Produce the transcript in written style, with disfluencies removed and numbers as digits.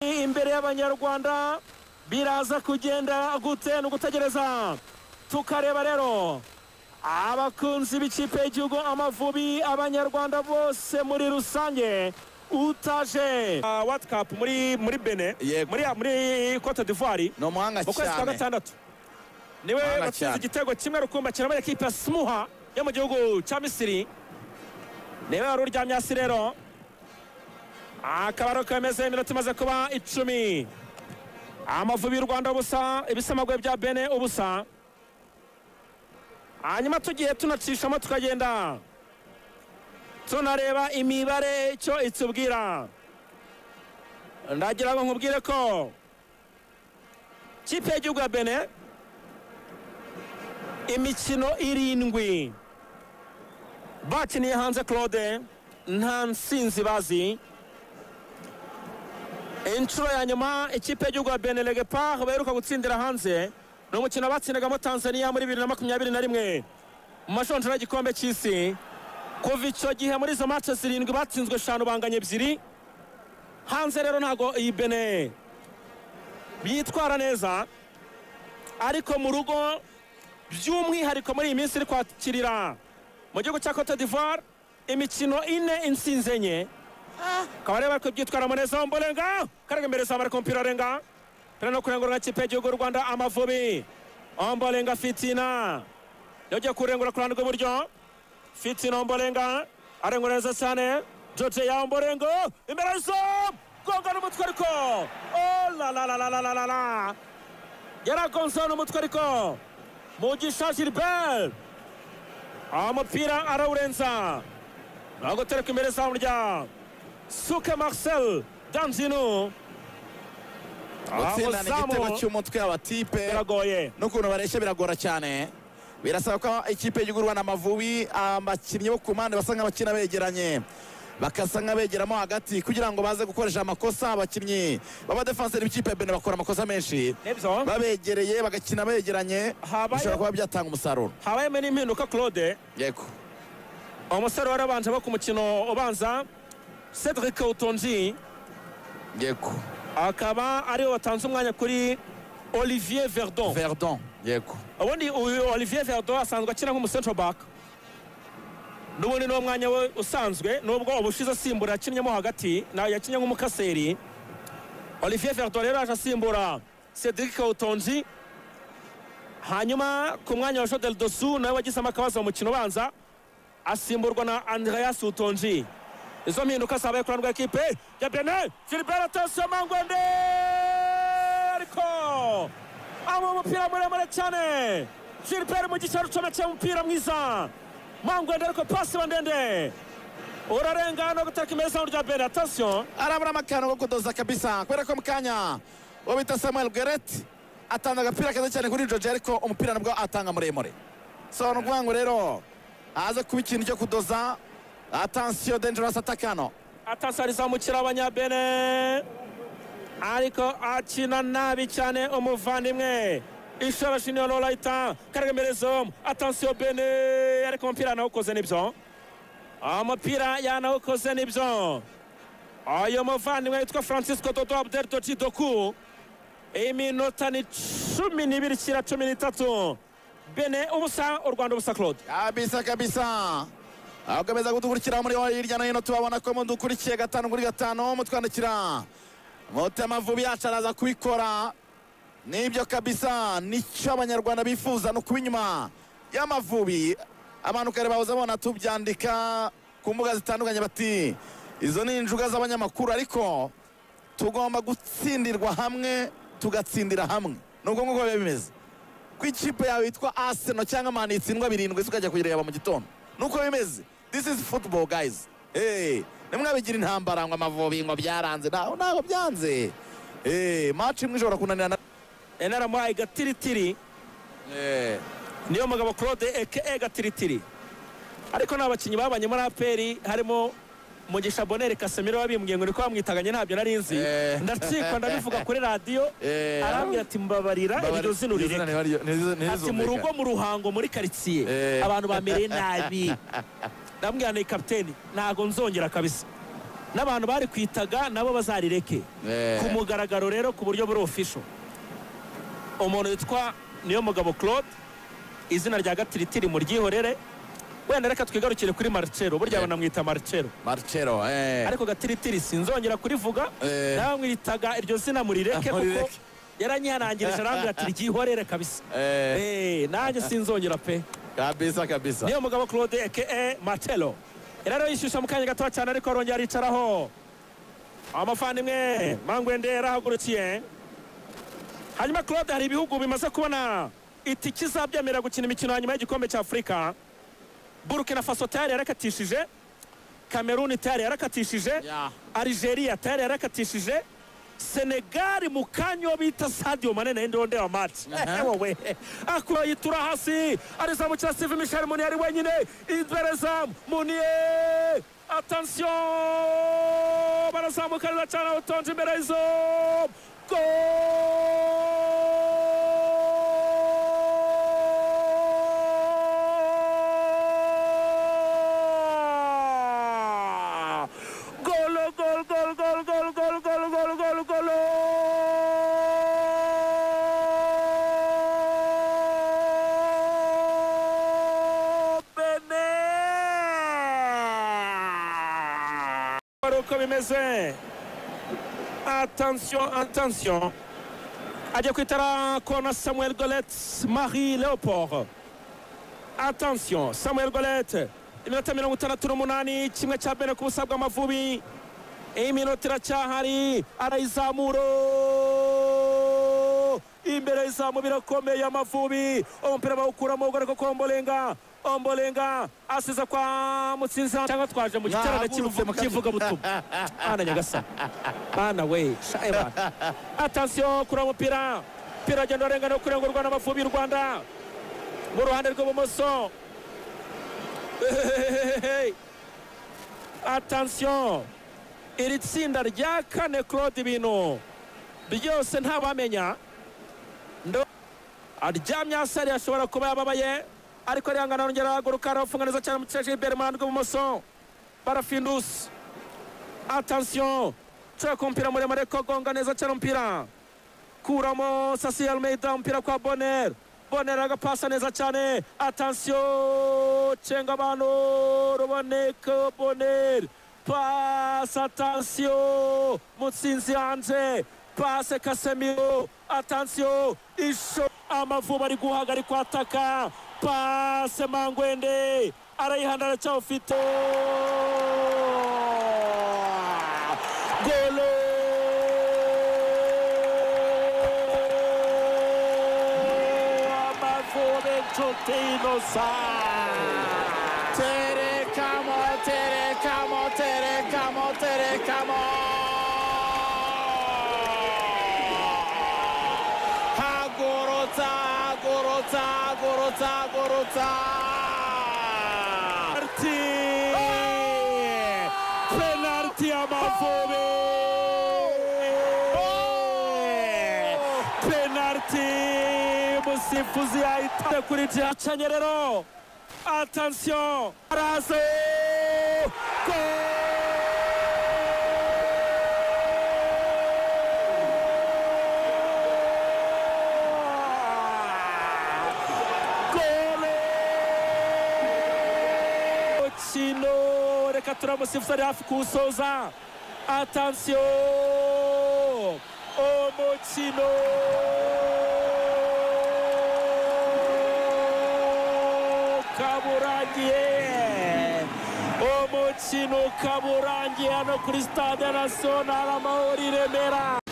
Imbere y'Abanyarwanda biraza kugenda gute? Ni ugutegereza tukareba. Rero abakunzi b'ikipe y'igihugu Amavubi, Abanyarwanda bose muri rusange, utaje World Cup muri Benin, Yego. muri Cote d'Ivoire Ni umuhanga mu kwezi kwa cyane. gatandatu, niwe Umuhanga watsinze cyane. igitego kimwe rukumbi akina muri ekipe ya Smuha yo mu gihugu cya Misiri. Niwe wari uryamye hasi. Rero akaba ari uko bimeze. Iminota imaze kuba 10, Amavubi y'u Rwanda ubusa, Ibisamagwe bya Bene ubusa. Hanyuma tugiye tunacishamo, tukagenda tunareba imibare icyo itubwira. Ndagira ngo nkubwire ko kipe y'igihugu ya Bene, imikino 7 bakiniye hanze, Claude, nta nsinzi bazi. Inshuro ya nyuma ikipe y'igihugu ya Bene Leopard baheruka gutsindira hanze ni umukino batsindagamo Tanzania muri 2021 mu majonjora y'igikombe cy'isi. Kuva icyo gihe, muri izo match 7 batsinzwe 5, banganya 2 hanze. Rero ntago iyi Bene yitwara neza, ariko mu rugo by'umwihariko muri iyi minsi iri kwakirira mu gihugu cya Cote d'Ivoire, imikino 4, insinzi 4, akaba rero bari kubyitwaramo neza. Ombolenga karaga imbere za bari umupira arenga pera no kurengura na kipe y'igihugu y'u Rwanda Amavubi. Ombolenga Fitina yagiye kurengura ku ruhande rw'iburyo. Fitina Ombolenga arengura neza cyane. George ya Ombolenga imbere zo gonga n'umutwe, ariko oh la la la la la la la la, yaragonze n'umutwe, ariko Mugisha Gilbert umupira arawurenza. Aho gutereka imbere zamu rya Suke Marcel Danzinu. Gutsindana igitego cy'umutwe abatipe biragoye. N'ukuntu bareshya biragora cyane. Birasaba ko ikipe y'igihugu y'u Rwanda Amavubi, abakinnyi bo ku mpande basa nk'abakina begeranye, bakasa nk'abegeramo hagati kugira ngo baze gukoresha amakosa. Abakinnyi b'abadefanseri b'ikipe ya Benin bakora amakosa menshi. Nibyo. Babegereye, bagakina begeranye, bishobora kuba byatanga umusaruro. Habayemo n'impinduka, Claude. Yego. Umusore wari wabanje bo ku mukino ubanza, Cedric Utonji, akaba ariwe watanze umwanya kuri Olivier Verdon. Verdon, yego. Ubundi uyu Olivier Verdon asanzwe akina nk'umu central back, n'ubundi niwo mwanya we usanzwe, nubwo ubushize asimbura yakinnyemo hagati na yakinnye nk'umukaseri. Olivier Verdon rero yaje asimbura Cedric Utonji. Hanyuma ku mwanya wa Jodel Dosu, nawe wagizemo akabazo mu mukino ubanza, asimburwa na Andreas Utonji. Izo mpinduka zabaye ku ruhande rw'ekipe ya Benin. Gilbert, attention, Mangwende, ariko amu umupira muremure cyane. Gilbert Mugisha ucomekeye umupira mwiza Mangwende, ariko pasi wa ndende, urarenga no gutaka imbere izamu rya Benin. Attention. Arabura amakano ko kudoza kabisa, kubera ko mu kanya uwo bita Samuel Geret atanga agapira keza cyane kuri George, ariko umupira nabwo atanga muremure. So ni ukuvuga ngo rero aza kuba ikintu cyo kudoza. Attention, dangerous attack hano. Attention, rizamukira Abanyabene, ariko akina nabi cyane umuvandimwe Ishara Junior Olaita. Karagemerezo, attention Bene, ariko umupira yanawukoze nibyo, umupira yanawukoze nibyo uyu muvandimwe witwa Francisco Dodo Abdel Doji Doku. Iminota ni 12 kira 13, Bene ubusa, u Rwanda ubusa, Claude. Kabisa kabisa. Abakomeza kudukurikira muri hirya no hino, tubabona ko mudukurikiye gatanu kuri gatanu, mutwandikira muti Amavubi yacu araza kubikora. Nibyo kabisa, nicyo Abanyarwanda bifuza, ni ukuba inyuma y'Amavubi. Abantu kare bahoze babona tubyandika ku mbuga zitandukanye bati izo ni injuga z'abanyamakuru, ariko tugomba gutsindirwa hamwe, tugatsindira hamwe. Nubwo nguko biba bimeze ko ikipe yawe yitwa Arsenal cyangwa Man itsindwa 7, ukajya kuyireba mu gitondo, nuko bimeze. This is football, guys. Hey, nimwabigira intambara ngo Amavubi ngo byaranze. Ntabwo byanze. Hey, match imwe ishobora kunanirana. Enaramuhaye Gatiritiri. Niyo mugabo Claude eke Gatiritiri, ariko ni abakinnyi babanye muri APR, harimo Mugisha Bonere Casemiro wabimbwiye ngo niko bamwitaganye, ntabyo nari nzi. Ndacikwa, ndabivuga kuri radiyo, arambwira ati mbabarira, iryo zina urireke, ati mu rugo mu Ruhango muri karitsiye abantu bamereye nabi. Ndamubwira ni kapiteni, ntabwo nzongera kabisa. N'abantu bari kwitaga nabo bazarireke. Ku mugaragaro rero, ku buryo buri official, umuntu witwa Niyomugabo Claude, izina rya Gatiritiri muryihorere, wenda reka twigarukire kuri Marcelo, burya banamwita Marcelo. Marcelo. Ariko Gatiritiri sinzongera kurivuga. Nawe mwitaga iryo zina murireke, kuko Murireke. yaranyihanangirije, arambwira ati ryihorere kabisa. Nanjye sinzongera pe. Kabisa kabisa. Niyomugabo Claude aka Marcelo rero yishyushya mu kanya gato cyane, ariko arongera aricaraho. Amavandimwe Mangwende yarahagurukiye. Hanyuma Claude, hari ibihugu bimaze kubona itike izabyemerera gukina imikino ya nyuma y'igikombe cya Afurika. Burkina Faso tayari yarakatishije, Cameroon tayari yarakatishije, Algeria tayari yarakatishije, Senegal mu kanya uwo bita Sadio Mane naye ndiho ndeba match. Wowe akura yitura hasi, arizamukira Steve Michel Munier ari wenyine imbere zamu. Munier, attention, barazamuka neza cyane, utonze imbere y'izo gol! Gol, gol, gol, gol, gol, gol, gol, gol, gol, gol! Benin! Uko bimeze, attention, attention, ajya kwitara kona Samuel Golet Marie Leopold. Attention, Samuel Golet, iminota 68, 1 cya Benin ku busa bw'Amavubi. Iminota iracyahari, arayizamura imbere y'izamu, birakomeye. Amavubi umupira bawukuramo, ariko Kombolenga, Ombolenga asiza kwa Mutsinza, cyangwa twaje mu giterane Nahagurutse mu cy'ivugabutumwa. Mana nyagasani, mana we, shaeba. Attention kuri uwo mupira, umupira agenda urengana, kurengurwa n'Amavubi y'u Rwanda mu ruhande rw'ibumoso. Hehehehe. Attention, iri tsinda rya kane, Claude, ibintu byose ntabamenya. Ndo aryamye hasi hariya, ashobora kuba yababaye, ariko arihangana, arongera arahaguruka, arafunga neza cyane mu kirere Gilbert mu ruhande rw'ibumoso, Barafindusi. Attention, nshobora ku mupira muremure, kogonga neza cyane umupira, kuramo Sasi Almeida, umupira kwa Bonner, Bonner agapasa neza cyane. Attention, cenga abantu, Ruboneka Bonner, passe, attention, Mutsinzi hanze, passe Casemiro, attention, isho Amavubi ari guhagarikwa, ataka, passe Mangwende arayihanda, aracyawufite. Golo! Amavubi, inshuti inosa. Terekamo, terekamo, terekamo, terekamo! Hagurutsa, hagurutsa, hagurutsa, hagurutsa! Penalty! Penalty Amavubi! Penalty! Umusifuzi yahita kuri Jacanye rero. Attention! Arazo! Gol! Gol! Mukino, reka turamusifuza, ari hafi kuwusoza. Attention, umukino kaburangiye, umukino kaburangiye hano kuri Stade National Amahoro i Remera.